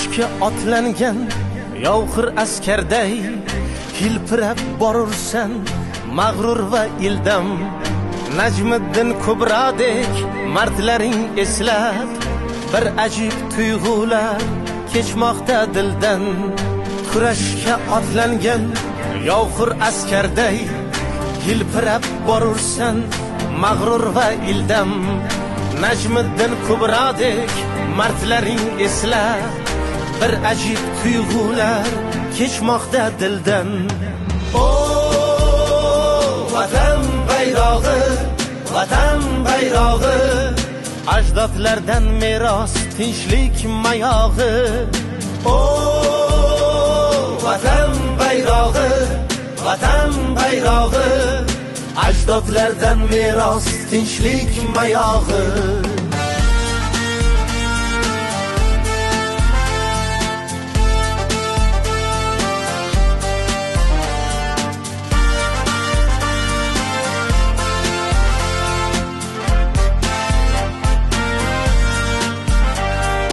Kurashga otlangan yovxir askarday hilpirab borursan mag'rur va ildam. Najmiddin Kubrodek mardlaring eslab, bir ajib tuyg'ular kechmoqda dildan. Kurashga otlangan yovxir askarday hilpirab borursan mag'rur va ildam. Najmiddin Kubrodek mardlaring eslab, bir ajib tuyg'ular kechmoqda dildan. O vatan bayrog'i, vatan bayrog'i, ajdodlardan meros tinchlik mayog'i. O vatan bayrog'i, vatan bayrog'i, ajdodlardan meros tinchlik mayog'i.